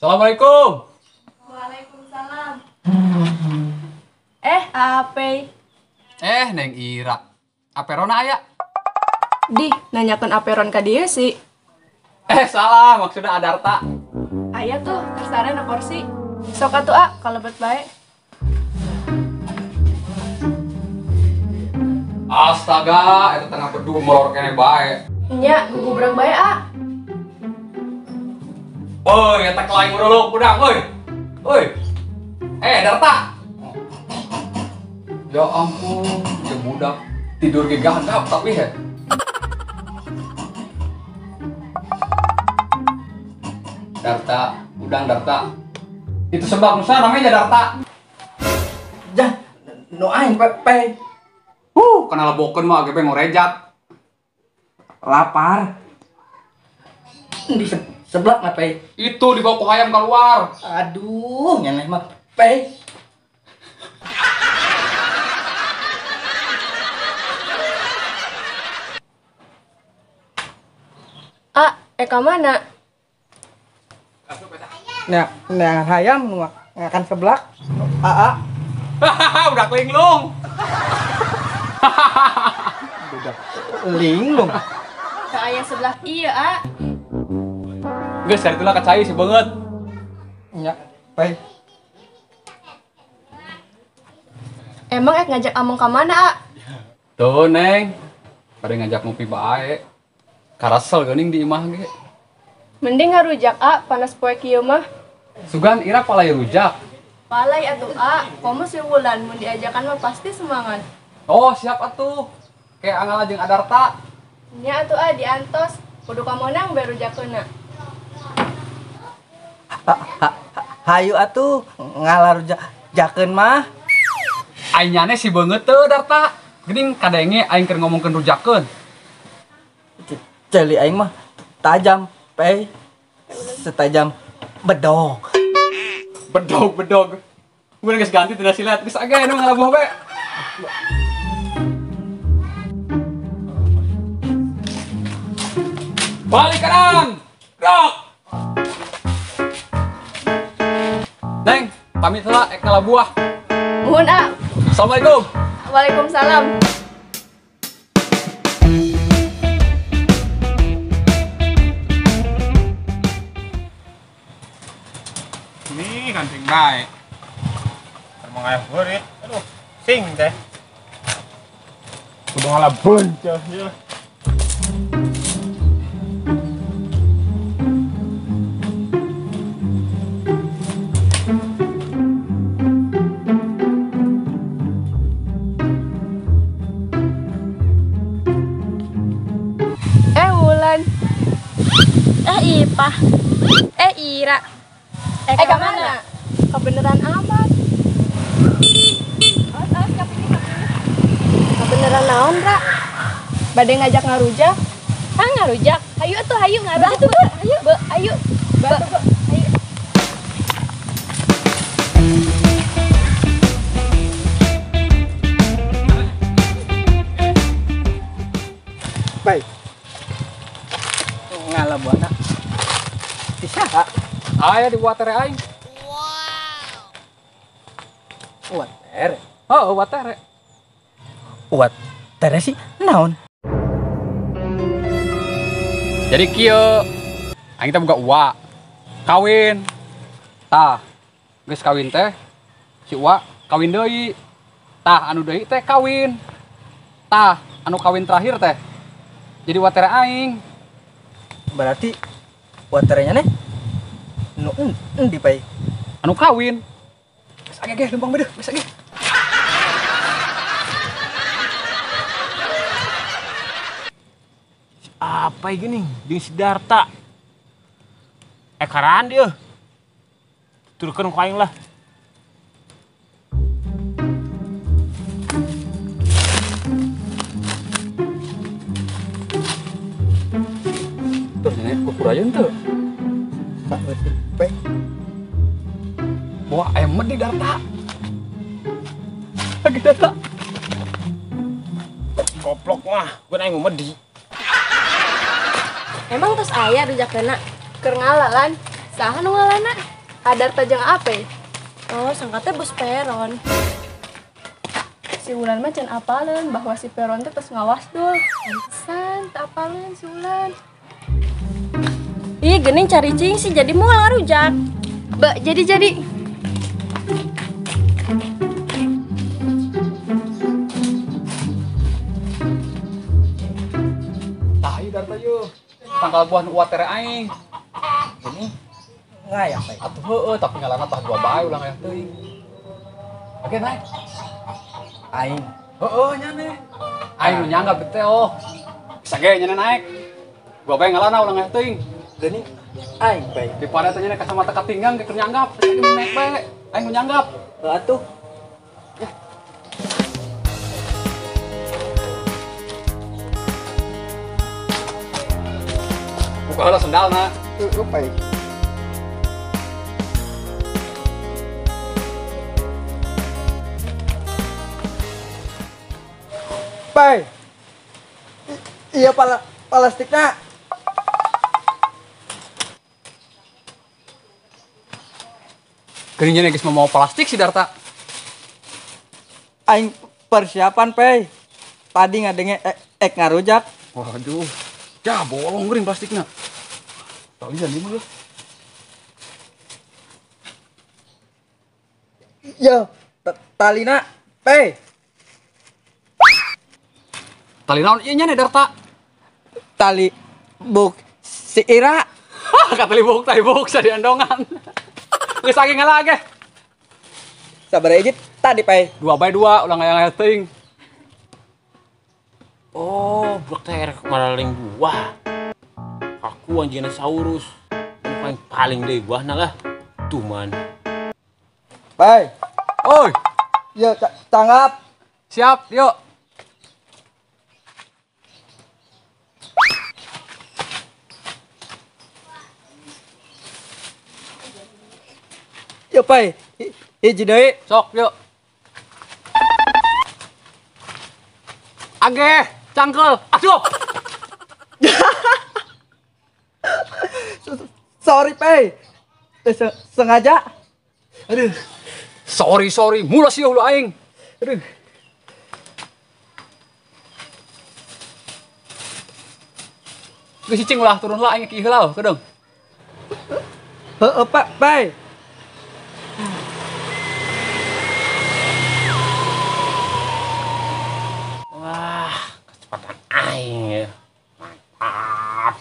Assalamualaikum. Waalaikumsalam. Ape? Neng Ira. Aperona aya? Dih, nanyakan aperon ka dieu sih. Salah, maksudnya Adarta. Aya tuh, tersare na kursi. Sok atuh a, kalebet bae. Astaga, eta tengah bedu molor kene bae. Nya, gugubrang bae a. Woi, eta kelaing uruluk udang, woi. Woi. Darta. Ya ampun, ya budak tidur ge gagap tapi he. Darta, udang Darta. Itu sebab nusa namanya Darta. Jah, nu aing pepe. Kana lebokeun mah ge ngorejat. Lapar. Di sebelah mah pe. Itu dibawa ku hayam keluar. Aduh, nyaneh mah pe. Eka mana? Nah, hayam nu ngakan seblak. Aa. Udah linglung. Udah linglung. Ka aya sebelah iya, A. Geus itulah kacai si banget. Nya, pe. Emang ek ngajak among ka mana, A? Tuh, Neng. Pada ngajak ngopi bae. Karasel geuning di imah ge. Mending ngarujak, A, panas poe kieu mah. Sugan Ira palai rujak. Palai atuh, A. Komo si Wulan mun diajakan mah pasti semangat. Oh, siap atuh. Kayak angala jeung Adarta. Nya atuh, A, diantos. Kudu kamonang bae rujakeunna. Hayu atuh ngalarujakeun mah. Aing nyane si beungeut teu Darta. Geuning kadenge aing keur ngomongkeun rujakeun. Ceuli aing mah tajam, pe. Setajam bedog. Bedog. Mun geus ganti tina silat geus age nu ngalabuh bae. Balik kanan. Rok. Neng, pamit heula ek ngalabuah. Nuhun, A. Assalamualaikum. Waalaikumsalam. Ini kancing baik. Mau ngayah burit. Aduh, sing teh. Kudu ngalah boncah ya. Wulan. Ipah. Ira. Ka mana? Kebeneran amat. Awas, kapini. Kebeneran naon, Ra? Bade ngajak ngarujak? Ah, ngarujak. Hayu atuh, hayu ngarujak. Be, hayu. Be, ayu. Be, ayu. Baik. Ngalabuana. Bisa, Kak? Aya di watere aing. Wow. Watere? Oh, watere. Watere sih naon? Jadi kieu aing teh boga uwa. Kawin. Tah, geus kawin teh si uwa kawin deui. Tah, anu deui teh kawin. Tah, anu kawin terakhir teh jadi watere aing. Berarti waterenya nih nu endi pai? Anu kawin. Geus age ge lempang bedeuh, geus age. Apa gini jeung si Darta? Karaan dia. Turunkeun ku aing lah. Terus nenek kukurayeun teu? Pe. Wah, ayam medi Darta. Lagi Darta. Goblok mah, gue aing mau medi. Emang tos aya rujakeuna keur ngala lan. Saha nu ngalana? Adarta jeung Ape. Oh, sangka teh bos Peron. Si Wulan mah can apaleun bahwa si Peron teh tos ngawas dul. Pantesan teu apaleun si Wulan. Ih, geuning cari cing sih jadi moal ngarujak. Be, jadi. Tah ieu Darta yeuh. Tangkal buah nu uat tere aing. Geuning ngayah Pei. Atuh heueuh tapi ngalana tah dua bae ulah ngayah teuing. Oke, naik. Aing. Heueuh nya neh. Aing nu nyanggap teh oh. Bisa ge nya naik. Gua bae ngalana ulah ngayah teuing. Geuning aing Pei. Daripada teh nya kacamata katinggang ge keur nyanggap, aing naik bae. Aing nu nyanggap. Heuh atuh. Ya. Buka heula sendalna. Heueuh Pei. Pai, iya plastiknya. Geuning geus mau plastik si Darta. Aing persiapan, Pai. Tadi ngadenge ek ngarujak. Waduh, ya bolong geuning plastiknya. Talian ieu mah. Yo, talina, Pai. Tali naon ieu nya Darta? Tali buk si Ira. Hah, tali buk sa diandongan. Geus age ngalah ge. Sabaraha hiji tadi, Pai? 2 by 2 ulah ngayang-ngayang teuing. Oh, budak teh rek maraling buah. Aku anjinosaurus. Paling paling deui buahna lah. Tuman. Pai. Oi. Yo, tanggap. Siap, yuk. Yo, Pai. Hiji deui. Sok, yuk. Age, cangkel. Aduh. Sorry, Pai. Sengaja. Aduh. Sorry. Mula sih lu aing. Aduh. Geus cicing ulah turun lah aing ki heula kedeung. Heeh, Pak, Pai. Wah, kecepatan aing ya. Mantap.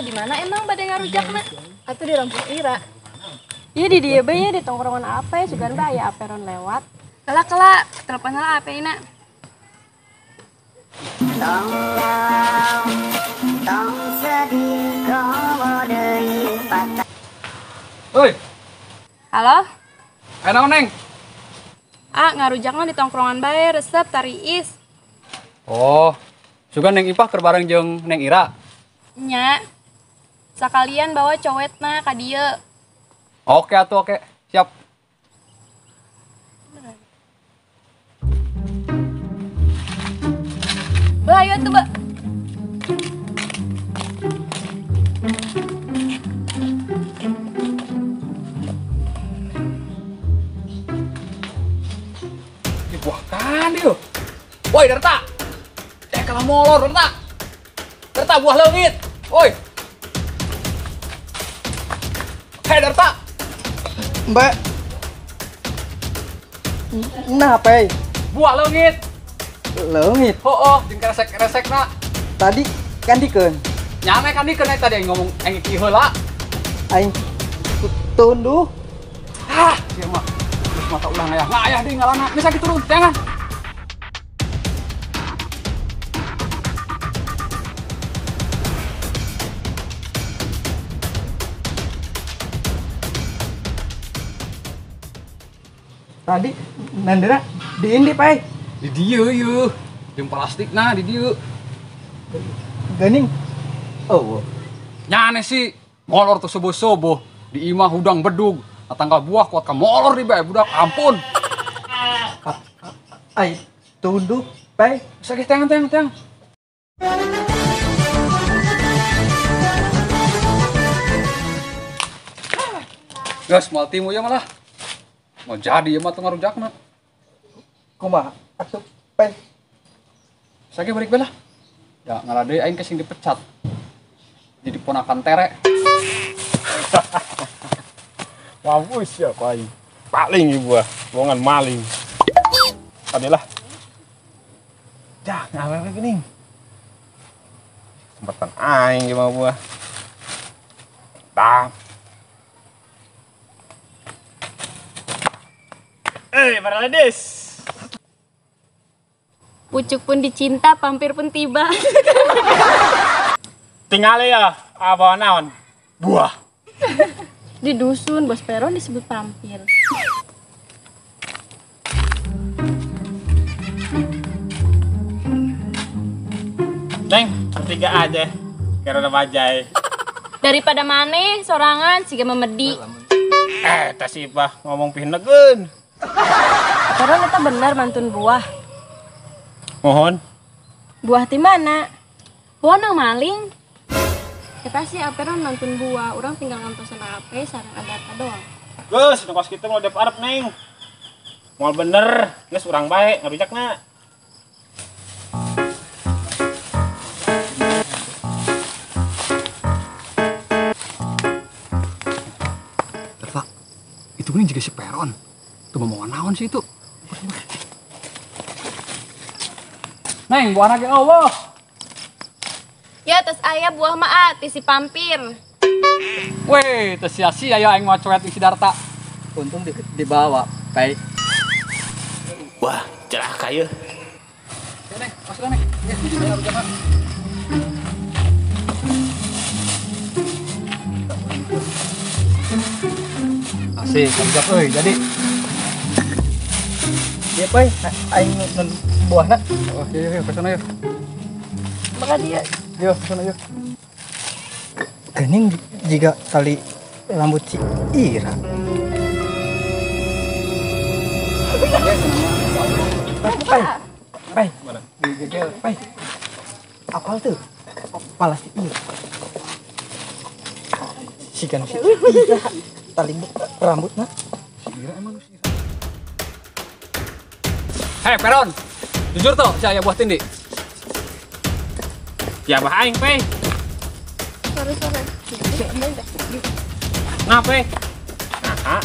Di mana emang bade ngarujakna? Atuh di Rampung Ira. Iya di dieu bae di tongkrongan apa ya sugan bae aya Aperon lewat. Kela-kela telepon heula Apeina. Tong sedih komo deui patah. Oi. Halo? Aya naon, Neng? Ah, ngarujakna di tongkrongan bae resep tariis. Oh, sugan Neng Ipah keur bareng jeung Neng Ira. Nya. Sakalian bawa cowetna ka dieu. Oke atuh, oke. Siap. Be, ayo tuh, Be. Ih, buah kan ieu. Woi, Darta. Kalah molor, Darta. Darta buah leungit. Woi. Hei, Darta. Mbak. Nah, Pai. Buah leungit. Leungit. Oh, jeung keresek-keresekna. Tadi kandikeun. Nyame kandikeun eta tadi ngomong aing ki heula. Aing tunduh. Ah, ieu mah. Terus mata ulah ngayah. Ngayah deui ngalana. Geus sakit turun, jangan. Tadi nandera di indi, Pai. Di dieu ieu. Jeung plastikna di dieu. Geuning. Oh. Nyane sih molor tuh subuh-subuh di imah hudang bedug. Tanggal buah kuat ka molor di bae budak ampun. Ai tunduk pai. Sakit tangan tangan. Gas mal timu ya malah. Mau jadi ya mah tuh ngarujakna. Kumaha atuh pai. Sakit balik bae lah. Ya ngalah deui aing kesing dipecat. Jadi ponakan tere. Mampus ya aing. Paling ibu ah, bohongan maling. Tadilah. Dah, ngawewe geuning. Kesempatan aing gimana buah. Tah. Para ladies. Pucuk pun dicinta, pampir pun tiba. Tinggal ya, apa naon? Buah. Di dusun, Bos Peron disebut pampir. Neng, bertiga aja. Karena bajai. Daripada maneh sorangan siga memedi. Tas Ipah ngomong pinegeun. Peron eta bener mantun buah. Mohon. Buah ti mana? Buah nang maling. Kita sih aperon nonton buah, orang tinggal ngantosan ape sareng adata doang. Geus, nu kos kitu mau dep arep neng. Moal bener, geus urang bae ngarujakna. Terta, itu geuning juga si Peron. Tuh mau naon sih itu? Neng, buah lagi Allah. Ya, tes ayah buah maat, si pampir. Weh, tes sia-sia ya aing mau coet si Darta. Untung dibawa, pai. Wah, celaka yeuh. Ya, Neng, masuk Neng. Ya, rujakan. Asik, rujak euy. Jadi ya, pai, aing nun buahna. Oh, iya, iya, ke sana yuk. Makasih ya. Yuk, ke sana yuk. Geuning jiga tali rambut si Ira. Pai, pai, pai. Apal tuh? Palas si Ira. Sigan si Ira. Tali rambutna. Si Ira emang si Ira. Hei Peron, jujur tuh si ayah buah tindi. Ya bah aing pe. Sore sore. Nah pe. Nah.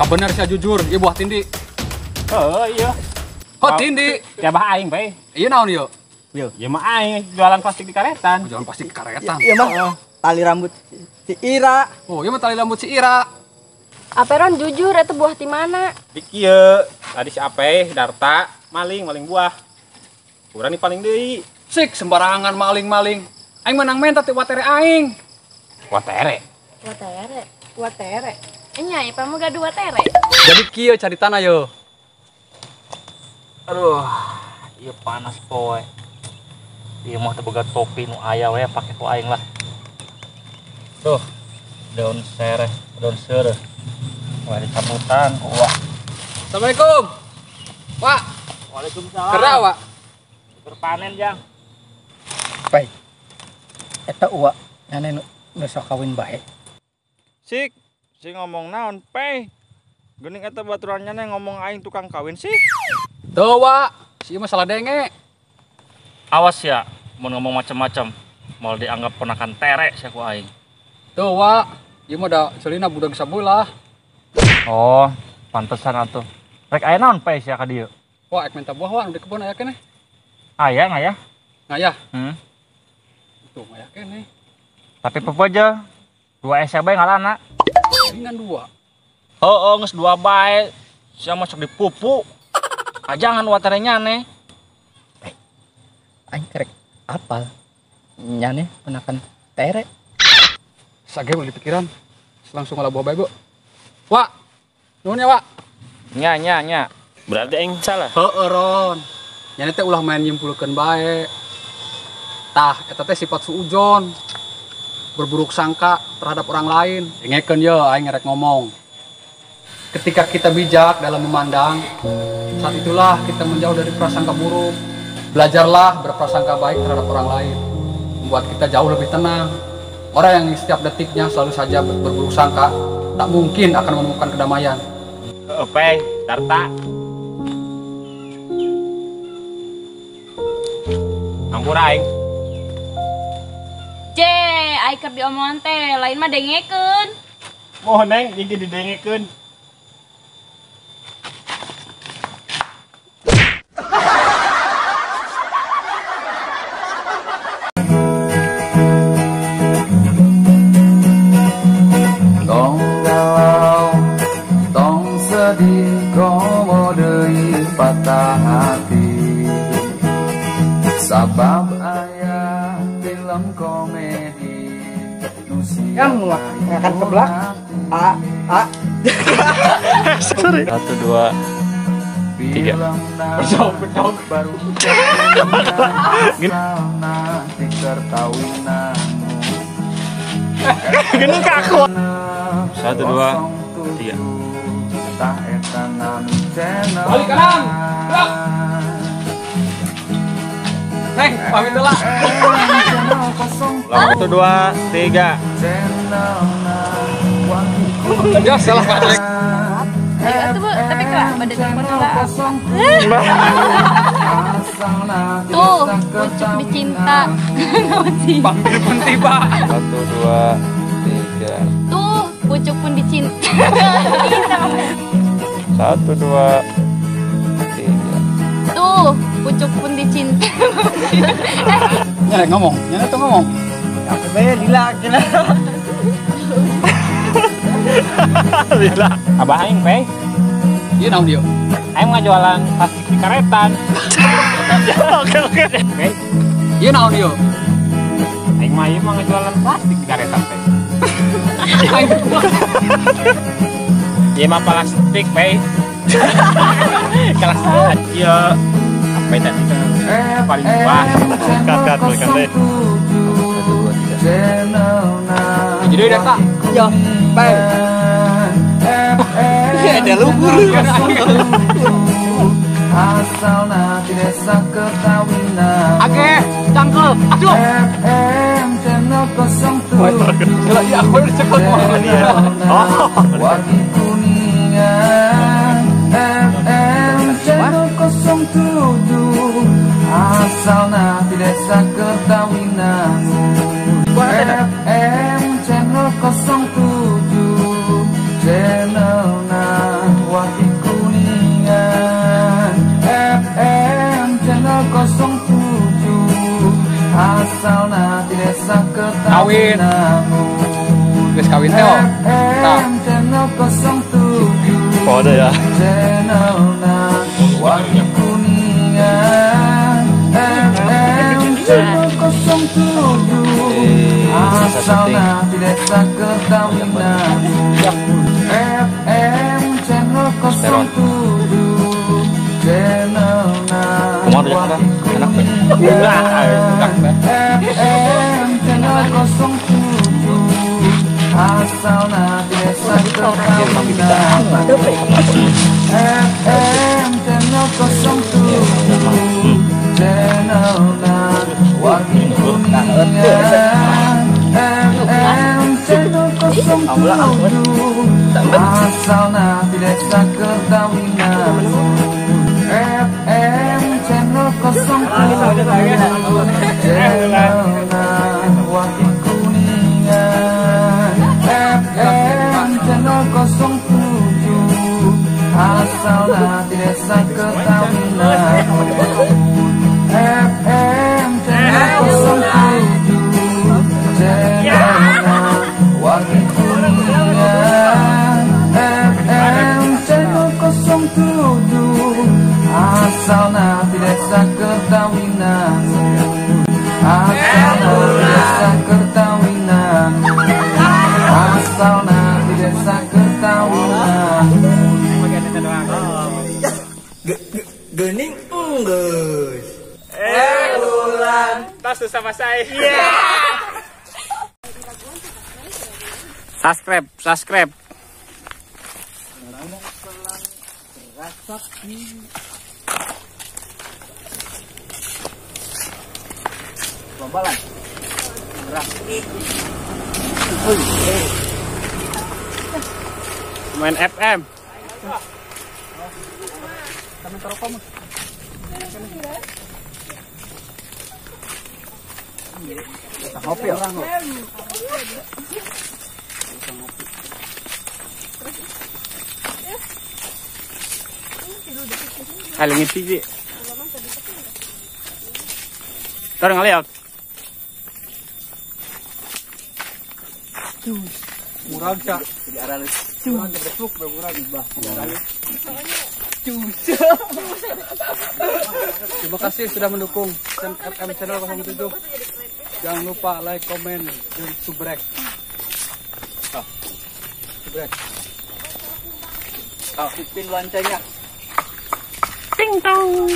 Kabener sia jujur, ieu buah tindi. Oh iya. Oh tindi. Ya bah aing pe. Iya naon ieu? Ieu mah aing jualan plastik di karetan. Oh, jualan plastik di karetan. Iya mah tali rambut si Ira. Oh, ieu mah tali rambut si Ira. Aperon jujur eta buah ti mana? Di kieu, tadi si Ape, Darta, maling buah. Urang ni paling deui. Sik sembarangan maling-maling. Aing menang menta ti watere aing. Watere? Watere. Watere. Nya ipa mah gaduh watere. Jadi kieu caritana yo. Aduh, ieu panas poe. Ieu mah teu boga topi nu aya we pake ku aing lah. Tuh, daun sereh, daun seureuh. Wah, dicabutan ku uak. Assalamualaikum. Pak. Waalaikumsalam. Kera, Pak. Berpanen, Jang. Pai. Eta uak nyane nu sok kawin bae. Sik, sing ngomong naon, Pai? Geuning eta baturan nyane ngomong aing tukang kawin sih. Tuh, Wak. Si mah salah denge. Awas ya, mun ngomong macam-macam, mau dianggap ponakan tere sia ku aing. Tuh, Wak. Ieu mah da celina budak sabulah. Oh, pantesan atuh. Rek aya naon Pai sia ka dieu? Wah, ek minta buah wah di kebun aya keneh. Aya ngayah? Ngayah. Tuh, ngayah keneh. Tapi pepeje 2 SB ngalana. Ringan 2. Heeh, geus 2 bae. Sia masuk dipupu. Ajangan watere nyane. Aing kerek apal. Nyane ponakan tere. Sage ulah dipikiran. Langsung ngalah buah bae, Bu. Wak. Nuhun ya, Wak. Nya nya nya. Berarti aing salah. Heeh, Ron. Nyane teh ulah main nyimpulkeun bae. Tah, eta teh sifat suudzon. Berburuk sangka terhadap orang lain. Dengekeun ye aing ngerek ngomong. Ketika kita bijak dalam memandang, saat itulah kita menjauh dari prasangka buruk. Belajarlah berprasangka baik terhadap orang lain, membuat kita jauh lebih tenang. Orang yang setiap detiknya selalu saja berburuk sangka, tak mungkin akan menemukan kedamaian. Oke, tarta. Ampura aing. J, aing keur diomongan teh, lain mah dengekeun. Mohon neng, jeung didengekeun. Tong galau, tong sedih, komo deui patah hati. Sabab aya film komedi yang akan keblak A A. Sorry. 1 2 3. Berjauh baru. Gini kaku. 1 2 3. Balik kanan. Gerak. Neng, pamit lah. 1 2 3. Ya salah balik. Ayo atuh Bu, tapi kira bade telepon heula. Tuh, pucuk dicinta. Panggil pun tiba. 1 2 3. Tuh, pucuk pun dicinta. 1 2 3. Tuh, pucuk pun dicinta. Nyarek ngomong, nyarek tuh ngomong. Apa bae lila kena. Lila. Abah aing, Pe. Ieu naon dieu? Aing mah jualan plastik di karetan. Oke oke. Pe. Ieu naon dieu? Aing mah ieu mah ngajualan plastik di karetan, Pe. Ieu mah plastik, Pe. Kelas ieu apa tadi paling buah. Kat kat deh. Jadi udah tak? Yo, Pe. Ada lugur. Oke, cangkel. Aduh. Gila, iya aku udah cekal. Oh. Asalna di desa Kertawinangun. FM channel 07 channelna Wahid Kuningan. FM channel 07 asalna di desa Kertawinangun. Geus kawin teh. FM channel 07. Kode ya. Channelna Wahid Kuningan. FM channel 07 asalna di desa Kertawinangun. FM channel 07 channelna Wahid Kuningan. FM channel 07 asalna di desa Kertawinangun. FM channel 07 channelna Wahid Kuningan. FM channel 07 asalna di desa Kertawinangun. FM channel 07 channelna Wahid Kuningan. FM channel 07 asalna di desa Kertawinangun. FM channel 07 channelna Wahid Kuningan. FM channel 07 asalna di desa Kertawinangun. Asalna di desa Kertawinangun. Asalna di desa Kertawinangun. Gening enggeus. Ulang. Tas susah pasai. Iya. Subscribe, subscribe. Lombalan. Main FM. Kami taruh kamu. Ngopi orang. Kalengit sih. Taruh ngeliat. Murah cak. Di arah lu. Murah terbentuk murah di bah. Cus. Terima kasih sudah mendukung FM Channel 07. Jangan lupa like, komen, dan subrek. Subrek. Aktifin loncengnya. Ting tong.